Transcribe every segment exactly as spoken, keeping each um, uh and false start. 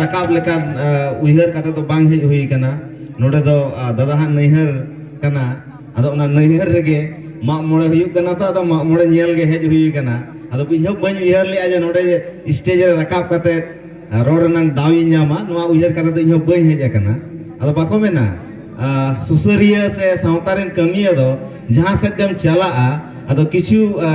ᱨᱟᱠᱟᱵ ᱞᱮᱠᱟᱱ ᱟ, ᱩᱭᱦᱟᱹᱨ ᱠᱟᱛᱮ ᱫᱚ ᱵᱟᱝ ᱦᱮᱡ ᱦᱩᱭ ᱠᱟᱱᱟ᱾ ᱱᱚᱰᱮ ᱫᱚ ᱟ, ᱫᱟᱫᱟ ᱦᱟᱜ ᱱᱟᱹᱭᱦᱟᱹᱨ ᱠᱟᱱᱟ᱾ ᱟᱫᱚ ᱚᱱᱟ ᱱᱟᱹᱭᱦᱟᱹᱨ ᱨᱮᱜᱮ ᱢᱟᱜ ᱢᱚᱬᱮ ᱦᱩᱭᱩᱜ ᱠᱟᱱᱟ ᱛᱚ, ᱟᱫᱚ ᱢᱟᱜ ᱢᱚᱬᱮ ᱧᱮᱞ ᱜᱮ ᱦᱮᱡ ᱦᱩᱭ ᱠᱟᱱᱟ᱾ ᱟᱫᱚ ᱤᱧ ᱦᱚᱸ ᱵᱟᱹᱧ ᱩᱭᱦᱟᱹᱨ ᱞᱮᱫᱼᱟ ᱡᱮ ᱱᱚᱰᱮ ᱥᱴᱮᱡ ᱨᱮ ᱨᱟᱠᱟᱵ ᱠᱟᱛᱮ ᱟ, ᱨᱚᱲ ᱨᱮᱱᱟᱜ ᱫᱟᱣ ᱤᱧ ᱧᱟᱢᱟ, ᱱᱚᱣᱟ ᱩᱭᱦᱟᱹᱨ ᱠᱟᱛᱮ ᱫᱚ ᱤᱧ ᱦᱚᱸ ᱵᱟᱹᱧ ᱦᱮᱡ ᱟᱠᱟᱱᱟ᱾ ᱟᱫᱚ ᱵᱟᱠᱚ ᱢᱮᱱᱟ, ᱟ, ᱥᱩᱥᱟᱹᱨᱤᱭᱟᱹ ᱥᱮ ᱥᱟᱶᱛᱟ ᱨᱮᱱ ᱠᱟᱹᱢᱤᱭᱟᱹ ᱫᱚ ᱡᱟᱦᱟᱸ ᱥᱮᱫ ᱜᱮᱢ ᱪᱟᱞᱟᱜᱼᱟ, ᱟᱫᱚ ᱠᱤᱪᱷᱩ ᱟ,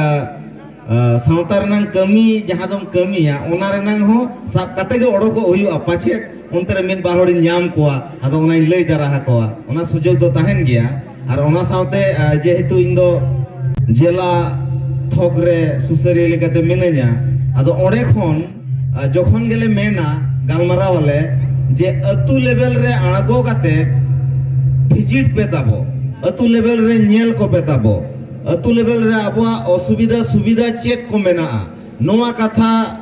ᱟ, ᱥᱟᱶᱛᱟ ᱨᱮᱱᱟᱜ ᱠᱟᱹᱢᱤ ᱡᱟᱦᱟᱸ ᱫᱚᱢ ᱠᱟᱹᱢᱤᱭᱟ, ᱚᱱᱟ ᱨᱮᱱᱟᱜ ᱦᱚᱸ ᱥᱟᱵ ᱠᱟᱛᱮ ᱜᱮ ᱚᱰᱚᱠᱚᱜ ᱦᱩᱭᱩᱜᱼᱟ᱾ ᱯᱟᱪᱮᱫ ᱚᱱᱛᱮ ᱨᱮ ᱢᱤᱫ ᱵᱟᱨ ᱦᱚᱲᱤᱧ ᱧᱟᱢ ᱠᱚᱣᱟ, ᱟᱫᱚ ᱚᱱᱟᱧ ᱞᱟᱹᱭ ᱫᱟᱨᱟ ᱟᱠᱚᱣᱟ, ᱚᱱᱟ ᱥᱩᱡᱳᱜᱽ ᱫᱚ ᱛᱟᱦᱮᱱ ᱜᱮᱭᱟ᱾ ᱟᱨ ᱚᱱᱟ ᱥᱟᱶᱛᱮ ᱟ, ᱡᱮᱦᱮᱛᱩ ᱤᱧ ᱫᱚ ᱡᱮᱞᱟ ᱛᱷᱚᱠ ᱨᱮ ᱥᱩᱥᱟᱹᱨᱤᱭᱟᱹ ᱞᱮᱠᱟᱛᱮ ᱢᱤᱱᱟᱹᱧᱟ, ᱟᱫᱚ ᱚᱸᱰᱮ ᱠᱷᱚᱱ ᱟ, ᱡᱚᱠᱷᱚᱱ ᱜᱮᱞᱮ ᱢᱮᱱᱟ, ᱜᱟᱞᱢᱟᱨᱟᱣ ᱟᱞᱮ ᱡᱮ ᱟᱹᱛᱩ ᱞᱮᱵᱮᱞ ᱨᱮ ᱟᱬᱜᱚ ᱠᱟᱛᱮ ᱵᱷᱤᱡᱤᱴ ᱯᱮ ᱛᱟᱵᱚ, ᱟᱹᱛᱩ ᱞᱮᱵᱮᱞ ᱨᱮ ᱧᱮᱞ ᱠᱚᱯᱮ ᱛᱟᱵᱚ, ᱟᱹᱛᱩ ᱞᱮᱵᱮᱞ ᱨᱮ ᱟᱵᱚᱣᱟᱜ ᱚᱥᱩᱵᱤᱫᱷᱟ ᱥᱩᱵᱤᱫᱷᱟ ᱪᱮᱫ ᱠᱚ ᱢᱮᱱᱟᱜᱼᱟ, ᱱᱚᱣᱟ ᱠᱟᱛᱷᱟ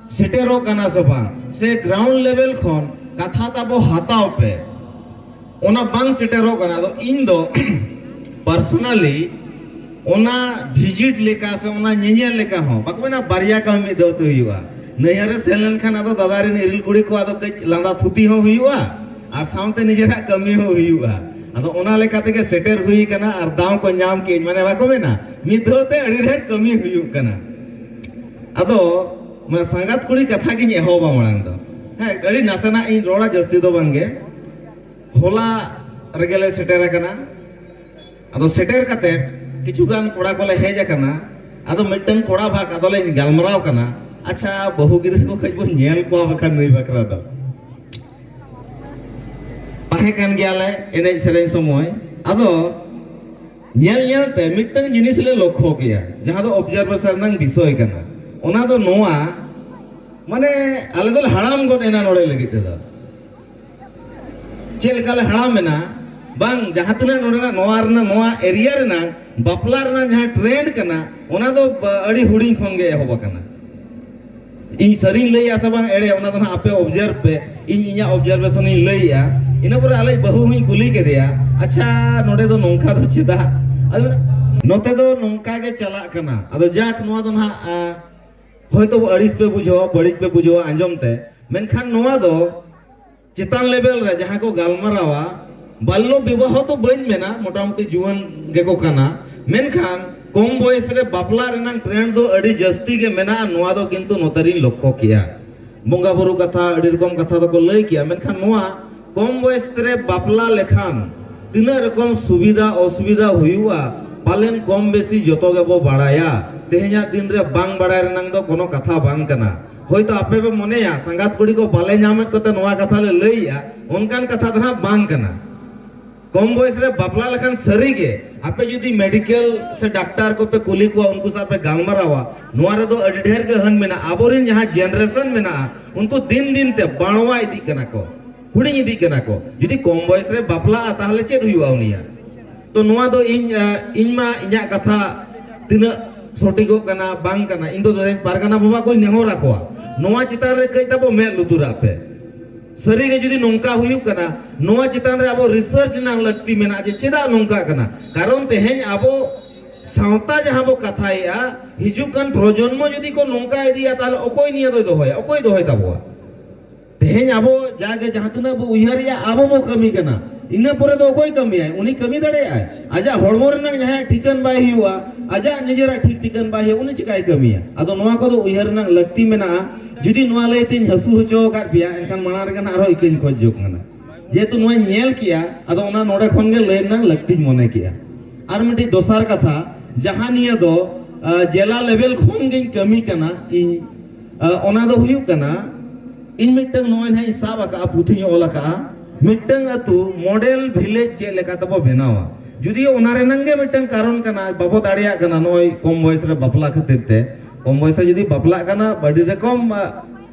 ᱥᱮᱴᱮᱨᱚᱜ ᱠᱟᱱᱟ ᱥᱮ ᱵᱟᱝ, ᱥᱮ ᱜᱨᱟᱣᱩᱱᱰ ᱞᱮᱵᱮᱞ ᱠᱷᱚᱱ ᱠᱟᱛᱷᱟ ᱛᱟᱵᱚ ᱦᱟᱛᱟᱣ ᱯᱮ, ᱚᱱᱟ ᱵᱟᱝ ᱥᱮᱴᱮᱨᱚᱜ ᱠᱟᱱᱟ᱾ ᱟᱫᱚ ᱤᱧ ᱫᱚ ᱯᱟᱨᱥᱚᱱᱟᱞᱤ ᱚᱱᱟ ᱵᱷᱤᱡᱤᱴ ᱞᱮᱠᱟ ᱥᱮ ᱚᱱᱟ ᱧᱮᱧᱮᱞ ᱞᱮᱠᱟ ᱦᱚᱸ, ᱵᱟᱠᱚ ᱢᱮᱱᱟ ᱵᱟᱨᱭᱟ ᱠᱟᱹᱢᱤ ᱢᱤᱫ ᱫᱷᱟᱣ ᱛᱮ ᱦᱩᱭᱩᱜᱼᱟ᱾ ᱱᱟᱹᱭᱦᱟᱹᱨ ᱨᱮ ᱥᱮᱱ ᱞᱮᱱᱠᱷᱟᱱ ᱟᱫᱚ ᱫᱟᱫᱟ ᱨᱮᱱ ᱤᱨᱤᱞ ᱠᱩᱲᱤ ᱠᱚ ᱟᱫᱚ ᱠᱟᱹᱡ ᱞᱟᱸᱫᱟ ᱛᱷᱩᱛᱤ ᱦᱚᱸ ᱦᱩᱭᱩᱜᱼᱟ ᱟᱨ ᱥᱟᱶᱛᱮ ᱱᱤᱡᱮᱨᱟᱜ ᱠᱟᱹᱢᱤ ᱦᱚᱸ ᱦᱩᱭᱩᱜᱼᱟ᱾ ᱟᱫᱚ ᱚᱱᱟ ᱞᱮᱠᱟ ᱛᱮᱜᱮ ᱥᱮᱴᱮᱨ ᱦᱩᱭ ᱠᱟᱱᱟ ᱟᱨ ᱫᱟᱣ ᱠᱚ ᱧᱟᱢ ᱠᱮᱫ, ᱢᱟᱱᱮ ᱵᱟᱠᱚ ᱢᱮᱱᱟ ᱢᱤᱫ ᱫᱷᱟᱣ ᱛᱮ ᱟᱹᱰᱤ ᱰᱷᱮᱨ ᱠᱟᱹᱢᱤ ᱦᱩᱭᱩᱜ ᱠᱟᱱᱟ᱾ ᱟᱫᱚ ᱢᱟᱱᱮ ᱥᱟᱸᱜᱟᱛ ᱠᱩᱲᱤ ᱠᱟᱛᱷᱟ ᱜᱤᱧ ᱮᱦᱚᱵᱟ ᱢᱟᱲᱟᱝ ᱫᱚ᱾ ᱦᱮᱸ, ᱟᱹᱰᱤ ᱱᱟᱥᱮᱱᱟᱜ ᱤᱧ ᱨᱚᱲᱟ, ᱡᱟᱹᱥᱛᱤ ᱫᱚ ᱵᱟᱝᱜᱮ᱾ ᱦᱚᱞᱟ ᱨᱮᱜᱮ ᱞᱮ ᱥᱮᱴᱮᱨ ᱟᱠᱟᱱᱟ᱾ ᱟᱫᱚ ᱥᱮᱴᱮᱨ ᱠᱟᱛᱮ ᱠᱤᱪᱷᱩ ᱜᱟᱱ ᱠᱚᱲᱟ ᱠᱚᱞᱮ ᱦᱮᱡ ᱟᱠᱟᱱᱟ᱾ ᱟᱫᱚ ᱢᱤᱫᱴᱟᱝ ᱠᱚᱲᱟ ᱵᱷᱟᱜᱽ ᱟᱫᱚ ᱞᱮ ᱜᱟᱞᱢᱟᱨᱟᱣ ᱠᱟᱱᱟ, ᱟᱪᱪᱷᱟ, ᱵᱟᱹᱦᱩ ᱜᱤᱫᱽᱨᱟᱹ ᱠᱚ ᱠᱟᱹᱡ ᱵᱚᱱ ᱧᱮᱞ ᱠᱚᱣᱟ ᱵᱟᱠᱷᱟᱱ ᱱᱩᱭ ᱵᱟᱠᱷᱨᱟ ᱫᱚ᱾ ᱛᱟᱦᱮᱸ ᱠᱟᱱ ᱜᱮᱭᱟᱞᱮ ᱮᱱᱮᱡ ᱥᱮᱨᱮᱧ ᱥᱚᱢᱚᱭ᱾ ᱟᱫᱚ ᱧᱮᱞ ᱧᱮᱞ ᱛᱮ ᱢᱤᱫᱴᱟᱝ ᱡᱤᱱᱤᱥ ᱞᱮ ᱞᱚᱠᱠᱷᱚ ᱠᱮᱭᱟ, ᱡᱟᱦᱟᱸ ᱫᱚ ᱚᱵᱡᱟᱨᱵᱷᱮᱥᱚᱱ ᱨᱮᱱᱟᱜ ᱵᱤᱥᱚᱭ ᱠᱟᱱᱟ᱾ ᱚᱱᱟ ᱫᱚ ᱱᱚᱣᱟ, ᱢᱟᱱᱮ, ᱟᱞᱮ ᱫᱚᱞᱮ ᱦᱟᱲᱟᱢ ᱜᱚᱫ ᱮᱱᱟ ᱱᱚᱰᱮ ᱞᱟᱹᱜᱤᱫ ᱛᱮᱫᱚ᱾ ᱪᱮᱫ ᱞᱮᱠᱟ ᱞᱮ ᱦᱟᱲᱟᱢ ᱮᱱᱟ? ᱵᱟᱝ, ᱡᱟᱦᱟᱸ ᱛᱤᱱᱟᱹᱜ ᱱᱚᱰᱮᱱᱟᱜ, ᱱᱚᱣᱟ ᱨᱮᱱᱟᱜ, ᱱᱚᱣᱟ ᱮᱨᱤᱭᱟ ᱨᱮᱱᱟᱜ ᱵᱟᱯᱞᱟ ᱨᱮᱱᱟᱜ ᱡᱟᱦᱟᱸ ᱴᱨᱮᱱᱰ ᱠᱟᱱᱟ, ᱚᱱᱟ ᱫᱚ ᱵᱟ-, ᱟᱹᱰᱤ ᱦᱩᱰᱤᱧ ᱠᱷᱚᱱ ᱜᱮ ᱮᱦᱚᱵ ᱟᱠᱟᱱᱟ᱾ ᱤᱧ ᱥᱟᱹᱨᱤᱧ ᱞᱟᱹᱭᱮᱜᱼᱟ ᱥᱮ ᱵᱟᱝ ᱮᱲᱮ, ᱚᱱᱟ ᱫᱚ ᱱᱟᱦᱟᱜ ᱟᱯᱮ ᱚᱵᱡᱟᱨᱵᱷ ᱯᱮ, ᱤᱧ ᱤᱧᱟᱹᱜ ᱚᱵᱡᱟᱨᱵᱷᱮᱥᱚᱱ ᱤᱧ ᱞᱟᱹᱭᱮᱜᱼᱟ᱾ ᱤᱱᱟᱹ ᱯᱚᱨᱮ ᱟᱞᱮ ᱵᱟᱹᱦᱩ ᱦᱚᱸᱧ ᱠᱩᱞᱤ ᱠᱮᱫᱮᱭᱟ, "ᱟᱪᱪᱷᱟ, ᱱᱚᱰᱮ ᱫᱚ ᱱᱚᱝᱠᱟ ᱫᱚ ᱪᱮᱫᱟᱜ?" ᱟᱫᱚ ᱢᱮᱱᱟ, "ᱱᱚᱛᱮ ᱫᱚ ᱱᱚᱝᱠᱟ ᱜᱮ ᱪᱟᱞᱟᱜ ᱠᱟᱱᱟ᱾" ᱟᱫᱚ ᱡᱟᱠ, ᱱᱚᱣᱟ ᱫᱚ ᱱᱟᱦᱟᱜ, ᱟ, ᱦᱚᱭᱛᱳ ᱟᱹᱲᱤᱥ ᱯᱮ ᱵᱩᱡᱷᱟᱹᱣᱟ, ᱵᱟᱹᱲᱤᱡ ᱯᱮ ᱵᱩᱡᱷᱟᱹᱣᱟ ᱟᱸᱡᱚᱢ ᱛᱮ, ᱢᱮᱱᱠᱷᱟᱱ ᱱᱚᱣᱟ ᱫᱚ ᱪᱮᱛᱟᱱ ᱞᱮᱵᱮᱞ ᱨᱮ ᱡᱟᱦᱟᱸ ᱠᱚ ᱜᱟᱞᱢᱟᱨᱟᱣᱟ, ᱵᱟᱞᱞᱚ ᱵᱤᱵᱟᱦᱚ ᱫᱚ ᱵᱟᱹᱧ ᱢᱮᱱᱟ, ᱢᱚᱴᱟᱢᱩᱴᱤ ᱡᱩᱣᱟᱹᱱ ᱜᱮᱠᱚ ᱠᱟᱱᱟ, ᱢᱮᱱᱠᱷᱟᱱ ᱠᱚᱢ ᱵᱚᱭᱮᱥ ᱨᱮ ᱵᱟᱯᱞᱟ ᱨᱮᱱᱟᱜ ᱴᱨᱮᱱᱰ ᱫᱚ ᱟᱹᱰᱤ ᱡᱟᱹᱥᱛᱤ ᱜᱮ ᱢᱮᱱᱟᱜᱼᱟ᱾ ᱱᱚᱣᱟ ᱫᱚ ᱠᱤᱱᱛᱩ ᱱᱚᱛᱮᱨᱤᱧ ᱞᱚᱠᱠᱷᱚ ᱠᱮᱜᱼᱟ᱾ ᱵᱚᱸᱜᱟ ᱵᱩᱨᱩ ᱠᱟᱛᱷᱟ, ᱟᱹᱰᱤ ᱨᱚᱠᱚᱢ ᱠᱟᱛᱷᱟ ᱫᱚᱠᱚ ᱞᱟᱹᱭ ᱠᱮᱜᱼᱟ, ᱢᱮᱱᱠᱷᱟᱱ ᱱᱚᱣᱟ ᱠᱚᱢ ᱵᱚᱭᱮᱥ ᱨᱮ ᱵᱟᱯᱞᱟ ᱞᱮᱠᱷᱟᱱ ᱛᱤᱱᱟᱹᱜ ᱨᱚᱠᱚᱢ ᱥᱩᱵᱤᱫᱷᱟ ᱚᱥᱩᱵᱤᱫᱷᱟ ᱦᱩᱭᱩᱜᱼᱟ, ᱯᱟᱞᱮᱱ ᱠᱚᱢ ᱵᱮᱥᱤ ᱡᱚᱛᱚ ᱜᱮᱵᱚ ᱵᱟᱲᱟᱭᱟ᱾ ᱛᱮᱦᱮᱧᱟᱜ ᱫᱤᱱ ᱨᱮ ᱵᱟᱝ ᱵᱟᱲᱟᱭ ᱨᱮᱱᱟᱜ ᱫᱚ ᱠᱳᱱᱳ ᱠᱟᱛᱷᱟ ᱵᱟᱝ ᱠᱟᱱᱟ᱾ ᱦᱳᱭᱛᱳ ᱟᱯᱮ ᱯᱮ ᱢᱚᱱᱮᱭᱟ ᱥᱟᱸᱜᱟᱛ ᱠᱩᱲᱤ ᱠᱚ ᱵᱟᱞᱮ ᱧᱟᱢᱮᱫ ᱠᱚᱛᱮ ᱱᱚᱣᱟ ᱠᱟᱛᱷᱟ ᱞᱮ ᱞᱟᱹᱭᱮᱜᱼᱟ, ᱚᱱᱠᱟᱱ ᱠᱟᱛᱷᱟ ᱫᱚ ᱱᱟᱦᱟᱜ ᱵᱟᱝ ᱠᱟᱱᱟ᱾ ᱠᱚᱢ ᱵᱚᱭᱮᱥ ᱨᱮ ᱵᱟᱯᱞᱟ ᱞᱮᱠᱷᱟᱱ ᱥᱟᱹᱨᱤᱜᱮ ᱟᱯᱮ ᱡᱩᱫᱤ ᱢᱮᱰᱤᱠᱮᱞ ᱥᱮ ᱰᱟᱠᱛᱟᱨ ᱠᱚᱯᱮ ᱠᱩᱞᱤ ᱠᱚᱣᱟ, ᱩᱱᱠᱩ ᱥᱟᱶ ᱯᱮ ᱜᱟᱞᱢᱟᱨᱟᱣᱟ, ᱱᱚᱣᱟ ᱨᱮᱫᱚ ᱟᱹᱰᱤ ᱰᱷᱮᱨ ᱜᱮ ᱦᱟᱹᱱ ᱢᱮᱱᱟᱜᱼᱟ᱾ ᱟᱵᱚᱨᱮᱱ ᱡᱟᱦᱟᱸ ᱡᱮᱱᱟᱨᱮᱥᱚᱱ ᱢᱮᱱᱟᱜᱼᱟ, ᱩᱱᱠᱩ ᱫᱤᱱ ᱫᱤᱱ ᱛᱮ ᱵᱟᱹᱲᱣᱟ ᱤᱫᱤᱜ ᱠᱟᱱᱟ ᱠᱚ, ᱦᱩᱰᱤᱧ ᱤᱫᱤᱜ ᱠᱟᱱᱟ ᱠᱚ᱾ ᱡᱩᱫᱤ ᱠᱚᱢ ᱵᱚᱭᱮᱥ ᱨᱮ ᱵᱟᱯᱞᱟᱜᱼᱟ, ᱛᱟᱦᱚᱞᱮ ᱪᱮᱫ ᱦᱩᱭᱩᱜᱼᱟ ᱩᱱᱤᱭᱟᱜ? ᱛᱚ ᱱᱚᱣᱟ ᱫᱚ ᱤᱧ, ᱟᱸ, ᱤᱧ ᱢᱟ ᱤᱧᱟᱹᱜ ᱠᱟᱛᱷᱟ ᱛᱤᱱᱟᱹᱜ ᱥᱚᱴᱷᱤᱠᱚᱜ ᱠᱟᱱᱟ ᱵᱟᱝ ᱠᱟᱱᱟ, ᱤᱧ ᱫᱚ ᱱᱚᱰᱮ ᱯᱟᱨᱜᱟᱱᱟ ᱵᱟᱵᱟ ᱠᱚᱧ ᱱᱮᱦᱚᱨ ᱟᱠᱚᱣᱟ, ᱱᱚᱣᱟ ᱪᱮᱛᱟᱱ ᱨᱮ ᱠᱟᱹᱡ ᱛᱟᱵᱚ ᱢᱮᱫ ᱞᱩᱛᱩᱨᱟᱜ ᱯᱮ᱾ ᱥᱟᱹᱨᱤᱜᱮ ᱡᱩᱫᱤ ᱱᱚᱝᱠᱟ ᱦᱩᱭᱩᱜ ᱠᱟᱱᱟ, ᱱᱚᱣᱟ ᱪᱮᱛᱟᱱ ᱨᱮ ᱟᱵᱚ ᱨᱤᱥᱟᱨᱪ ᱨᱮᱱᱟᱜ ᱞᱟᱹᱠᱛᱤ ᱢᱮᱱᱟᱜᱼᱟ ᱡᱮ ᱪᱮᱫᱟᱜ ᱱᱚᱝᱠᱟᱜ ᱠᱟᱱᱟ᱾ ᱠᱟᱨᱚᱱ ᱛᱮᱦᱮᱧ ᱟᱵᱚ ᱥᱟᱶᱛᱟ ᱡᱟᱦᱟᱸ ᱵᱚ ᱠᱟᱛᱷᱟᱭᱮᱫᱼᱟ, ᱦᱤᱡᱩᱜ ᱠᱟᱱ ᱯᱨᱚᱡᱚᱱᱢᱚ ᱡᱩᱫᱤ ᱠᱚ ᱱᱚᱝᱠᱟ ᱤᱫᱤᱭᱟ, ᱛᱟᱦᱚᱞᱮ ᱚᱠᱚᱭ ᱱᱤᱭᱟᱹ ᱫᱚᱭ ᱫᱚᱦᱚᱭᱟ? ᱚᱠᱚᱭ ᱫᱚᱦᱚᱭ ᱛᱟᱵᱚᱣᱟ? ᱛᱮᱦᱮᱧ ᱟᱵᱚ ᱡᱟᱜᱮ ᱡᱟᱦᱟᱸ ᱛᱤᱱᱟᱹᱜ ᱵᱚ ᱩᱭᱦᱟᱹᱨᱮᱜᱼᱟ, ᱟᱵᱚ ᱵᱚ ᱠᱟᱹᱢᱤ ᱠᱟᱱᱟ, ᱤᱱᱟᱹ ᱯᱚᱨᱮ ᱫᱚ ᱚᱠᱚᱭ ᱠᱟᱹᱢᱤᱭᱟᱭ? ᱩᱱᱤ ᱠᱟᱹᱢᱤ ᱫᱟᱲᱮᱭᱟᱜᱼᱟᱭ? ᱟᱡᱟᱜ ᱦᱚᱲᱢᱚ ᱨᱮᱱᱟᱜ ᱡᱟᱦᱟᱸᱭᱟᱜ ᱴᱷᱤᱠᱟᱹᱱ ᱵᱟᱭ ᱦᱩᱭᱩᱜᱼᱟ, ᱟᱡᱟᱜ ᱱᱤᱡᱮᱨᱟᱜ ᱴᱷᱤᱠ ᱴᱷᱤᱠᱟᱹᱱ ᱵᱟᱭ ᱦᱩᱭᱩᱜᱼᱟ, ᱩᱱᱤ ᱪᱤᱠᱟᱭ ᱠᱟᱹᱢᱤᱭᱟ? ᱟᱫᱚ ᱱᱚᱣᱟ ᱠᱚᱫᱚ ᱩᱭᱦᱟᱹᱨ ᱨᱮᱱᱟᱜ ᱞᱟᱹᱠᱛᱤ ᱢᱮᱱᱟᱜᱼᱟ᱾ ᱡᱩᱫᱤ ᱱᱚᱣᱟ ᱞᱟᱹᱭ ᱛᱤᱧ ᱦᱟᱹᱥᱩ ᱦᱚᱪᱚ ᱟᱠᱟᱫ ᱯᱮᱭᱟ, ᱮᱱᱠᱷᱟᱱ ᱢᱟᱲᱟᱝ ᱨᱮᱜᱮ ᱱᱟᱜ ᱟᱨᱦᱚᱸ ᱤᱠᱟᱹᱧ ᱠᱷᱚᱡ ᱡᱚᱝ ᱠᱟᱱᱟ᱾ ᱡᱮᱦᱮᱛᱩ ᱱᱚᱣᱟᱧ ᱧᱮᱞ ᱠᱮᱜᱼᱟ, ᱟᱫᱚ ᱚᱱᱟ ᱱᱚᱰᱮ ᱠᱷᱚᱱ ᱜᱮ ᱞᱟᱹᱭ ᱨᱮᱱᱟᱜ ᱞᱟᱹᱠᱛᱤᱧ ᱢᱚᱱᱮ ᱠᱮᱜᱼᱟ᱾ ᱟᱨ ᱢᱤᱫᱴᱤᱡ ᱫᱚᱥᱟᱨ ᱠᱟᱛᱷᱟ, ᱡᱟᱦᱟᱸ ᱱᱤᱭᱟᱹ ᱫᱚ, ᱟ, ᱡᱮᱞᱟ ᱞᱮᱵᱮᱞ ᱠᱷᱚᱱ ᱜᱤᱧ ᱠᱟᱹᱢᱤ ᱠᱟᱱᱟ ᱤᱧ, ᱟ, ᱚᱱᱟ ᱫᱚ ᱦᱩᱭᱩᱜ ᱠᱟᱱᱟ, ᱤᱧ ᱢᱤᱫᱴᱟᱝ ᱱᱚᱜᱼᱚᱭ ᱱᱟᱦᱟᱜ ᱤᱧ ᱥᱟᱵ ᱟᱠᱟᱫᱼᱟ, ᱯᱩᱛᱷᱤᱧ ᱚᱞ ᱟᱠᱟᱫᱼᱟ, ᱢᱤᱫᱴᱟᱝ ᱟᱹᱛᱩ ᱢᱚᱰᱮᱞ ᱵᱷᱤᱞᱮᱡᱽ ᱪᱮᱫ ᱞᱮᱠᱟ ᱛᱮᱵᱚ ᱵᱮᱱᱟᱣᱟ᱾ ᱡᱩᱫᱤ ᱚᱱᱟ ᱨᱮᱱᱟᱝ ᱜᱮ ᱢᱤᱫᱴᱟᱝ ᱠᱟᱨᱚᱱ ᱠᱟᱱᱟ, ᱵᱟᱵᱚ ᱫᱟᱲᱮᱭᱟᱜ ᱠᱟᱱᱟ ᱱᱚᱜᱼᱚᱭ ᱠᱚᱢ ᱵᱚᱭᱮᱥ ᱨᱮ ᱵᱟᱯᱞᱟ ᱠᱷᱟᱹᱛᱤᱨ ᱛᱮ, ᱠᱚᱢ ᱵᱚᱭᱮᱥ ᱨᱮ ᱡᱩᱫᱤ ᱵᱟᱯᱞᱟᱜ ᱠᱟᱱᱟ, ᱟᱹᱰᱤ ᱨᱚᱠᱚᱢ, ᱟ,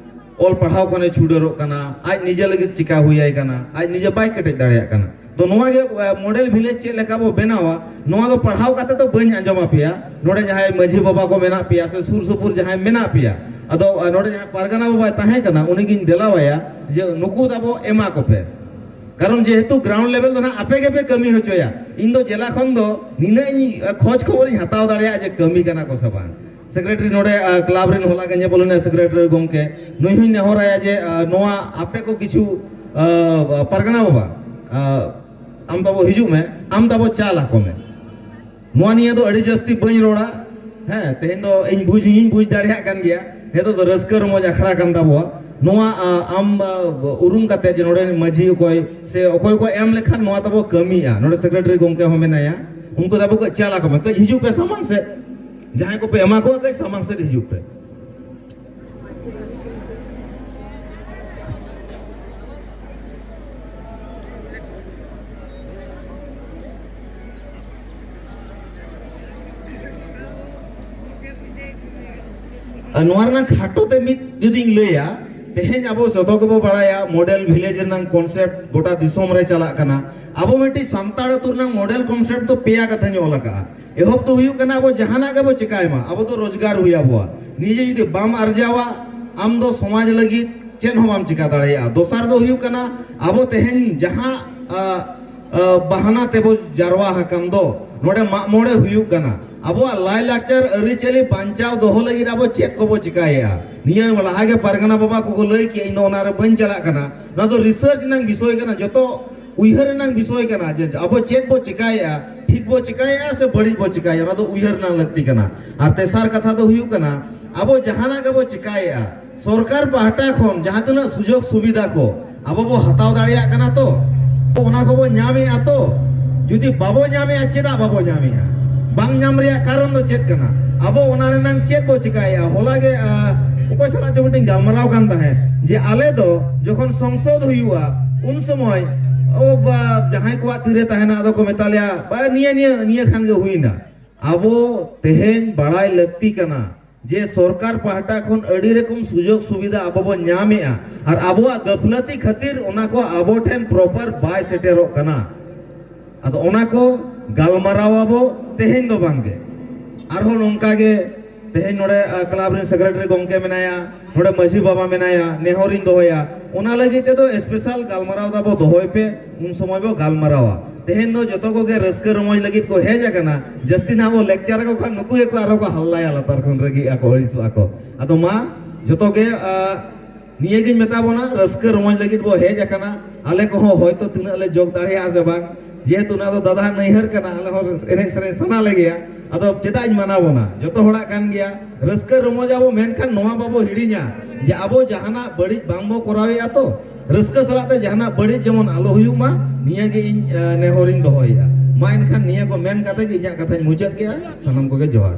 ᱚᱞ ᱯᱟᱲᱦᱟᱣ ᱠᱷᱚᱱᱮ ᱪᱷᱩᱰᱟᱹᱨᱚᱜ ᱠᱟᱱᱟ, ᱟᱡ ᱱᱤᱡᱮ ᱞᱟᱹᱜᱤᱫ ᱪᱤᱠᱟ ᱦᱩᱭᱟᱭ ᱠᱟᱱᱟ, ᱟᱡ ᱱᱤᱡᱮ ᱵᱟᱭ ᱠᱮᱴᱮᱡ ᱫᱟᱲᱮᱭᱟᱜ ᱠᱟᱱᱟ᱾ ᱛᱚ ᱱᱚᱣᱟ ᱜᱮ, ᱟ, ᱢᱚᱰᱮᱞ ᱵᱷᱤᱞᱮᱡᱽ ᱪᱮᱫ ᱞᱮᱠᱟ ᱵᱚ ᱵᱮᱱᱟᱣᱟ, ᱱᱚᱣᱟ ᱫᱚ ᱯᱟᱲᱦᱟᱣ ᱠᱟᱛᱮ ᱫᱚ ᱵᱟᱹᱧ ᱟᱸᱡᱚᱢ ᱟᱯᱮᱭᱟ᱾ ᱱᱚᱰᱮ ᱡᱟᱦᱟᱸᱭ ᱢᱟᱹᱡᱷᱤ ᱵᱟᱵᱟ ᱠᱚ ᱢᱮᱱᱟᱜ ᱯᱮᱭᱟ ᱥᱮ ᱥᱩᱨ ᱥᱩᱯᱩᱨ ᱡᱟᱦᱟᱸᱭ ᱢᱮᱱᱟᱜ ᱯᱮᱭᱟ, ᱟᱫᱚ, ᱟ, ᱱᱚᱰᱮ ᱡᱟᱦᱟᱸᱭ ᱯᱟᱨᱜᱟᱱᱟ ᱵᱟᱵᱟᱭ ᱛᱟᱦᱮᱸ ᱠᱟᱱᱟ, ᱩᱱᱤᱜᱤᱧ ᱫᱮᱞᱟᱣᱟᱭᱟ ᱡᱮ ᱱᱩᱠᱩ ᱛᱟᱵᱚ ᱮᱢᱟ ᱠᱚᱯᱮ᱾ ᱠᱟᱨᱚᱱ ᱡᱮᱦᱮᱛᱩ ᱜᱨᱟᱣᱩᱱᱰ ᱞᱮᱵᱮᱞ ᱫᱚ ᱱᱟᱜ ᱟᱯᱮ ᱜᱮᱯᱮ ᱠᱟᱹᱢᱤ ᱦᱚᱪᱚᱭᱟ, ᱤᱧ ᱫᱚ ᱡᱮᱞᱟ ᱠᱷᱚᱱ ᱫᱚ ᱱᱤᱱᱟᱹᱜ ᱤᱧ, ᱟ, ᱠᱷᱚᱡᱽ ᱠᱷᱚᱵᱚᱨᱤᱧ ᱦᱟᱛᱟᱣ ᱫᱟᱲᱮᱭᱟᱜᱼᱟ ᱡᱮ ᱠᱟᱹᱢᱤ ᱠᱟᱱᱟ ᱠᱚ ᱥᱮ ᱵᱟᱝ᱾ ᱥᱮᱠᱨᱮᱴᱟᱨᱤ ᱱᱚᱰᱮ ᱠᱞᱟᱵᱽ ᱨᱮᱱ ᱦᱚᱞᱟ ᱜᱮ ᱧᱮᱯᱚᱞ ᱞᱮᱱᱟ ᱥᱮᱠᱨᱮᱴᱟᱨᱤ ᱜᱚᱢᱠᱮ, ᱱᱩᱭ ᱦᱚᱸᱧ ᱱᱮᱦᱚᱨᱟᱭᱟ ᱡᱮ ᱱᱚᱣᱟ ᱟᱯᱮ ᱠᱚ ᱠᱤᱪᱷᱩ ᱯᱟᱨᱜᱟᱱᱟ ᱵᱟᱵᱟ, ᱟᱢ ᱛᱟᱵᱚ ᱦᱤᱡᱩᱜ ᱢᱮ, ᱟᱢ ᱛᱟᱵᱚ ᱪᱟᱞ ᱟᱠᱚ ᱢᱮ᱾ ᱱᱚᱣᱟ ᱱᱤᱭᱟᱹ ᱫᱚ ᱟᱹᱰᱤ ᱡᱟᱹᱥᱛᱤ ᱵᱟᱹᱧ ᱨᱚᱲᱟ᱾ ᱦᱮᱸ, ᱛᱮᱦᱮᱧ ᱫᱚ ᱤᱧ ᱵᱩᱡᱽ ᱤᱧ ᱵᱩᱡᱽ ᱫᱟᱲᱮᱭᱟᱜ ᱠᱟᱱ ᱜᱮᱭᱟ, ᱱᱤᱛᱚᱜ ᱫᱚ ᱨᱟᱹᱥᱠᱟᱹ ᱨᱚᱢᱚᱡᱽ ᱟᱠᱷᱲᱟ ᱠᱟᱱ ᱛᱟᱵᱚᱣᱟ᱾ ᱱᱚᱣᱟ ᱟᱢ ᱩᱨᱩᱢ ᱠᱟᱛᱮ ᱡᱮ ᱱᱚᱰᱮ ᱢᱟᱹᱡᱷᱤ ᱚᱠᱚᱭ ᱥᱮ ᱚᱠᱚᱭ ᱠᱚ ᱮᱢ ᱞᱮᱠᱷᱟᱱ ᱱᱚᱣᱟ ᱛᱟᱵᱚ ᱠᱟᱹᱢᱤᱜᱼᱟ᱾ ᱱᱚᱰᱮ ᱥᱮᱠᱨᱮᱴᱟᱨᱤ ᱜᱚᱢᱠᱮ ᱦᱚᱸ ᱢᱮᱱᱟᱭᱟ, ᱩᱱᱠᱩ ᱛᱟᱵᱚ ᱠᱟᱹᱡ ᱪᱟᱞ ᱟᱠᱚ ᱢᱮ, ᱠᱟᱹᱡ ᱦᱤᱡᱩᱜ ᱯᱮ ᱥᱟᱢᱟᱝ ᱥᱮᱫ᱾ ᱡᱟᱦᱟᱸᱭ ᱠᱚᱯᱮ ᱮᱢᱟ ᱠᱚᱣᱟ, ᱠᱟᱹᱡ ᱥᱟᱢᱟᱝ ᱥᱮᱫ ᱦᱤᱡᱩᱜ ᱯᱮ᱾ ᱟᱨ ᱱᱚᱣᱟ ᱨᱮᱱᱟᱜ ᱠᱷᱟᱴᱚ ᱛᱮ ᱢᱤᱫ ᱡᱩᱫᱤᱧ ᱞᱟᱹᱭᱟ, ᱛᱮᱦᱮᱧ ᱟᱵᱚ ᱡᱚᱛᱚ ᱜᱮᱵᱚ ᱵᱟᱲᱟᱭᱟ, ᱢᱚᱰᱮᱞ ᱵᱷᱤᱞᱮᱡᱽ ᱨᱮᱱᱟᱜ ᱠᱚᱱᱥᱮᱯᱴ ᱜᱚᱴᱟ ᱫᱤᱥᱚᱢ ᱨᱮ ᱪᱟᱞᱟᱜ ᱠᱟᱱᱟ᱾ ᱟᱵᱚ ᱢᱤᱫᱴᱤᱡ ᱥᱟᱱᱛᱟᱲ ᱟᱹᱛᱩ ᱨᱮᱱᱟᱜ ᱢᱚᱰᱮᱞ ᱠᱚᱱᱥᱮᱯᱴ ᱫᱚ ᱯᱮᱭᱟ ᱠᱟᱛᱷᱟᱧ ᱚᱞ ᱟᱠᱟᱫᱼᱟ᱾ ᱮᱦᱚᱵ ᱫᱚ ᱦᱩᱭᱩᱜ ᱠᱟᱱᱟ, ᱟᱵᱚ ᱡᱟᱦᱟᱱᱟᱜ ᱜᱮᱵᱚ ᱪᱮᱠᱟᱭ ᱢᱟ, ᱟᱵᱚ ᱫᱚ ᱨᱳᱡᱽᱜᱟᱨ ᱦᱩᱭ ᱟᱵᱚᱣᱟ᱾ ᱱᱤᱡᱮ ᱡᱩᱫᱤ ᱵᱟᱢ ᱟᱨᱡᱟᱣᱟ, ᱟᱢ ᱫᱚ ᱥᱚᱢᱟᱡᱽ ᱞᱟᱹᱜᱤᱫ ᱪᱮᱫ ᱦᱚᱸ ᱵᱟᱢ ᱪᱮᱠᱟ ᱫᱟᱲᱮᱭᱟᱜᱼᱟ᱾ ᱫᱚᱥᱟᱨ ᱫᱚ ᱦᱩᱭᱩᱜ ᱠᱟᱱᱟ, ᱟᱵᱚ ᱛᱮᱦᱮᱧ ᱡᱟᱦᱟᱸ ᱟ, ᱟ, ᱵᱟᱦᱟᱱᱟ ᱛᱮᱵᱚ ᱡᱟᱨᱣᱟ ᱟᱠᱟᱱ ᱫᱚ, ᱱᱚᱰᱮ ᱢᱟᱜ ᱢᱚᱬᱮ ᱦᱩᱭᱩᱜ ᱠᱟᱱᱟ᱾ ᱟᱵᱚᱣᱟᱜ ᱞᱟᱭᱼᱞᱟᱠᱪᱟᱨ ᱟᱹᱨᱤᱪᱟᱹᱞᱤ ᱵᱟᱧᱪᱟᱣ ᱫᱚᱦᱚ ᱞᱟᱹᱜᱤᱫ ᱟᱵᱚ ᱪᱮᱫ ᱠᱚᱵᱚ ᱪᱮᱠᱟᱭᱮᱫᱼᱟ? ᱱᱤᱭᱟᱹ ᱞᱟᱦᱟ ᱜᱮ ᱯᱟᱨᱜᱟᱱᱟ ᱵᱟᱵᱟ ᱠᱚᱠᱚ ᱞᱟᱹᱭ ᱠᱮᱜᱼᱟ, ᱤᱧ ᱫᱚ ᱚᱱᱟ ᱨᱮ ᱵᱟᱹᱧ ᱪᱟᱞᱟᱜ ᱠᱟᱱᱟ᱾ ᱱᱚᱣᱟ ᱫᱚ ᱨᱤᱥᱟᱨᱪ ᱨᱮᱱᱟᱜ ᱵᱤᱥᱚᱭ ᱠᱟᱱᱟ, ᱡᱚᱛᱚ ᱩᱭᱦᱟᱹᱨ ᱨᱮᱱᱟᱜ ᱵᱤᱥᱚᱭ ᱠᱟᱱᱟ ᱡᱮ ᱟᱵᱚ ᱪᱮᱫ ᱵᱚ ᱪᱮᱠᱟᱭᱮᱫᱼᱟ, ᱴᱷᱤᱠ ᱵᱚ ᱪᱮᱠᱟᱭᱮᱫᱼᱟ ᱥᱮ ᱵᱟᱹᱲᱤᱡ ᱵᱚ ᱪᱮᱠᱟᱭᱮᱫᱼᱟ, ᱚᱱᱟ ᱫᱚ ᱩᱭᱦᱟᱹᱨ ᱨᱮᱱᱟᱜ ᱞᱟᱹᱠᱛᱤ ᱠᱟᱱᱟ᱾ ᱟᱨ ᱛᱮᱥᱟᱨ ᱠᱟᱛᱷᱟ ᱫᱚ ᱦᱩᱭᱩᱜ ᱠᱟᱱᱟ, ᱟᱵᱚ ᱡᱟᱦᱟᱱᱟᱜ ᱜᱮᱵᱚ ᱪᱮᱠᱟᱭᱮᱫᱼᱟ, ᱥᱚᱨᱠᱟᱨ ᱯᱟᱦᱴᱟ ᱠᱷᱚᱱ ᱡᱟᱦᱟᱸ ᱛᱤᱱᱟᱹᱜ ᱥᱩᱡᱳᱜᱽ ᱥᱩᱵᱤᱫᱷᱟ ᱠᱚ ᱟᱵᱚ ᱵᱚ ᱦᱟᱛᱟᱣ ᱫᱟᱲᱮᱭᱟᱜ ᱠᱟᱱᱟ ᱛᱚ? ᱚᱱᱟ ᱠᱚᱵᱚ ᱧᱟᱢᱮᱫᱼᱟ ᱛᱚ? ᱡᱩᱫᱤ ᱵᱟᱵᱚ ᱧᱟᱢᱮᱫᱼᱟ, ᱪᱮᱫᱟᱜ ᱵᱟᱵᱚ ᱧᱟᱢᱮᱫᱼᱟ? ᱵᱟᱝ ᱧᱟᱢ ᱨᱮᱭᱟᱜ ᱠᱟᱨᱚᱱ ᱫᱚ ᱪᱮᱫ ᱠᱟᱱᱟ? ᱟᱵᱚ ᱚᱱᱟ ᱨᱮᱱᱟᱝ ᱪᱮᱫ ᱵᱚ ᱪᱮᱠᱟᱭᱮᱫᱼᱟ? ᱦᱚᱞᱟ ᱜᱮ, ᱟ, ᱚᱠᱚᱭ ᱥᱟᱞᱟᱜ ᱪᱚ ᱢᱤᱫᱴᱮᱱ ᱜᱟᱞᱢᱟᱨᱟᱣ ᱠᱟᱱ ᱛᱟᱦᱮᱸᱫ ᱡᱮ ᱟᱞᱮ ᱫᱚ ᱡᱚᱠᱷᱚᱱ ᱥᱚᱝᱥᱚᱫ ᱦᱩᱭᱩᱜᱼᱟ, ᱩᱱ ᱥᱚᱢᱚᱭ ᱚ ᱵᱟ, ᱡᱟᱦᱟᱸᱭ ᱠᱚᱣᱟᱜ ᱛᱤᱨᱮ ᱛᱟᱦᱮᱱᱟ, ᱟᱫᱚ ᱠᱚ ᱢᱮᱛᱟ ᱞᱮᱭᱟ, "ᱵᱟ, ᱱᱤᱭᱟᱹ, ᱱᱤᱭᱟᱹ, ᱱᱤᱭᱟᱹ ᱠᱷᱟᱱ ᱜᱮ ᱦᱩᱭᱱᱟ᱾" ᱟᱵᱚ ᱛᱮᱦᱮᱧ ᱵᱟᱲᱟᱭ ᱞᱟᱹᱠᱛᱤ ᱠᱟᱱᱟ, ᱡᱮ ᱥᱚᱨᱠᱟᱨ ᱯᱟᱦᱴᱟ ᱠᱷᱚᱱ ᱟᱹᱰᱤ ᱨᱚᱠᱚᱢ ᱥᱩᱡᱳᱜᱽ ᱥᱩᱵᱤᱫᱷᱟ ᱟᱵᱚ ᱵᱚᱱ ᱧᱟᱢᱮᱜᱼᱟ, ᱟᱨ ᱟᱵᱚᱣᱟᱜ ᱜᱟᱹᱯᱷᱞᱟᱹᱛᱤ ᱠᱷᱟᱹᱛᱤᱨ ᱚᱱᱟ ᱠᱚ ᱟᱵᱚ ᱴᱷᱮᱱ ᱯᱨᱚᱯᱟᱨ ᱵᱟᱭ ᱥᱮᱴᱮᱨᱚᱜ ᱠᱟᱱᱟ᱾ ᱟᱫᱚ ᱚᱱᱟ ᱠᱚ ᱜᱟᱞᱢᱟᱨᱟᱣ ᱟᱵᱚ ᱛᱮᱦᱮᱧ ᱫᱚ ᱵᱟᱝᱜᱮ, ᱟᱨᱦᱚᱸ ᱱᱚᱝᱠᱟ ᱜᱮ ᱛᱮᱦᱮᱧ ᱱᱚᱰᱮ, ᱟ, ᱠᱞᱟᱵᱽ ᱨᱮᱱ ᱥᱮᱠᱨᱮᱴᱟᱨᱤ ᱜᱚᱢᱠᱮ ᱢᱮᱱᱟᱭᱟ, ᱱᱚᱰᱮ ᱢᱟᱹᱡᱷᱤ ᱵᱟᱵᱟ ᱢᱮᱱᱟᱭᱟ, ᱱᱮᱦᱚᱨᱤᱧ ᱫᱚᱦᱚᱭᱟ, ᱚᱱᱟ ᱞᱟᱹᱜᱤᱫ ᱛᱮᱫᱚ ᱥᱯᱮᱥᱟᱞ ᱜᱟᱞᱢᱟᱨᱟᱣ ᱫᱚ ᱟᱵᱚ ᱫᱚᱦᱚᱭ ᱯᱮ, ᱩᱱ ᱥᱚᱢᱚᱭ ᱵᱚ ᱜᱟᱞᱢᱟᱨᱟᱣᱟ᱾ ᱛᱮᱦᱮᱧ ᱫᱚ ᱡᱚᱛᱚ ᱠᱚᱜᱮ ᱨᱟᱹᱥᱠᱟᱹ ᱨᱚᱢᱚᱡᱽ ᱞᱟᱹᱜᱤᱫ ᱠᱚ ᱦᱮᱡ ᱟᱠᱟᱱᱟ᱾ ᱡᱟᱹᱥᱛᱤ ᱱᱟᱦᱟᱜ ᱵᱚ lecture ᱟᱠᱚ ᱠᱷᱟᱱ ᱱᱩᱠᱩ ᱜᱮᱠᱚ ᱟᱨᱦᱚᱸ ᱠᱚ ᱦᱟᱞᱞᱟᱭᱟ, ᱞᱟᱛᱟᱨ ᱠᱷᱚᱱ ᱨᱟᱹᱜᱤᱜ ᱟᱠᱚ, ᱟᱹᱲᱤᱥᱚᱜ ᱟᱠᱚ᱾ ᱟᱫᱚ ᱢᱟ ᱡᱚᱛᱚ ᱜᱮ, ᱟ, ᱱᱤᱭᱟᱹ ᱜᱤᱧ ᱢᱮᱛᱟ ᱵᱚᱱᱟ, ᱨᱟᱹᱥᱠᱟᱹ ᱨᱚᱢᱚᱡᱽ ᱞᱟᱹᱜᱤᱫ ᱵᱚ ᱦᱮᱡ ᱟᱠᱟᱱᱟ᱾ ᱟᱞᱮ ᱠᱚᱦᱚᱸ ᱦᱚᱭᱛᱚ ᱛᱤᱱᱟᱹᱜ ᱞᱮ ᱡᱳᱜᱽ ᱫᱟᱲᱮᱭᱟᱜᱼᱟ ᱥᱮ ᱵᱟᱝ, ᱡᱮᱦᱮᱛᱩ ᱚᱱᱟ ᱫᱚ ᱫᱟᱫᱟ ᱱᱟᱹᱭᱦᱟᱹᱨ ᱠᱟᱱᱟ, ᱟᱞᱮ ᱦᱚᱸ ᱨᱟᱹᱥ-, ᱮᱱᱮᱡ ᱥᱮᱨᱮᱧ ᱥᱟᱱᱟ ᱞᱮᱜᱮᱭᱟ᱾ ᱟᱫᱚ ᱪᱮᱫᱟᱜ ᱤᱧ ᱢᱟᱱᱟ ᱵᱚᱱᱟ? ᱡᱚᱛᱚ ᱦᱚᱲᱟᱜ ᱠᱟᱱ ᱜᱮᱭᱟ᱾ ᱨᱟᱹᱥᱠᱟᱹ ᱨᱚᱢᱚᱡᱽ ᱟᱵᱚ, ᱢᱮᱱᱠᱷᱟᱱ ᱱᱚᱣᱟ ᱵᱟᱵᱚ ᱦᱤᱲᱤᱧᱟ ᱡᱮ ᱟᱵᱚ ᱡᱟᱦᱟᱱᱟᱜ ᱵᱟᱹᱲᱤᱡ ᱵᱟᱝ ᱵᱚ ᱠᱚᱨᱟᱣᱮᱫᱼᱟ ᱛᱚ᱾ ᱨᱟᱹᱥᱠᱟᱹ ᱥᱟᱞᱟᱜ ᱛᱮ ᱡᱟᱦᱟᱱᱟᱜ ᱵᱟᱹᱲᱤᱡ ᱡᱮᱢᱚᱱ ᱟᱞᱚ ᱦᱩᱭᱩᱜ ᱢᱟ, ᱱᱤᱭᱟᱹ ᱜᱮ ᱤᱧ, ᱮ, ᱱᱮᱦᱚᱨᱤᱧ ᱫᱚᱦᱚᱭᱮᱫᱼᱟ᱾ ᱢᱟ ᱮᱱᱠᱷᱟᱱ ᱱᱤᱭᱟᱹ ᱠᱚ ᱢᱮᱱ ᱠᱟᱛᱮ ᱜᱮ ᱤᱧᱟᱹᱜ ᱠᱟᱛᱷᱟᱧ ᱢᱩᱪᱟᱹᱫ ᱠᱮᱫᱼᱟ᱾ ᱥᱟᱱᱟᱢ ᱠᱚᱜᱮ ᱡᱚᱦᱟᱨ᱾